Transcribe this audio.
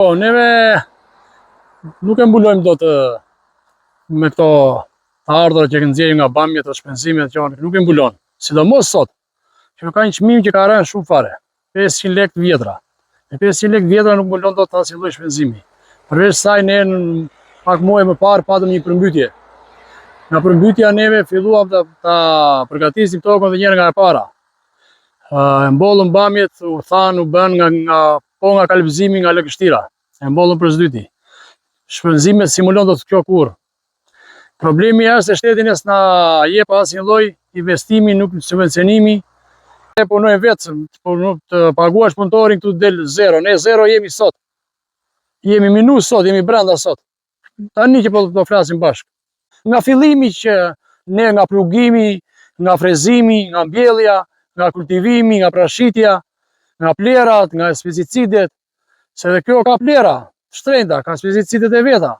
Po, neve nuk e mbulojmë dot me këto të ardhura që nxjerrim nga bamjet dhe shpenzimet që janë, nuk e mbulon. Sidomos sot, që ka një çmim që ka rënë shumë fare, 500 lekë të vjetra. Me 500 lekë të vjetra nuk mbulon dot asnjë lloj shpenzimi. Përveç saj ne në pak muaj më parë patëm një përmbytje. Nga përmbytja neve filluam ta, ta përgatisim tokën dhe njëherë nga e para. E mbollëm bamjet, u thanë, u bënë nga, nga po nga kalbëzimi nga lëkështira. E mbollëm për së dyti. Shpenzimet s'i mbulon dot kjo kurrë. Problemi është se shteti ne s'na jep asnjë lloj investimi, nuk subvencionimi. Ne punojmë vetë, po nuk të paguash punëtorin këtu del zero. Ne zero jemi sot. Jemi minus sot, jemi brenda sot. Tani që po po flasim bashkë. Nga fillimi që ne nga plugimi, nga frezimi, nga mbjellja, nga kultivimi, nga prashitja, nga plerat, nga pesticidet, se dhe kjo ka plera, të shtrenjta, ka pesticidet e veta.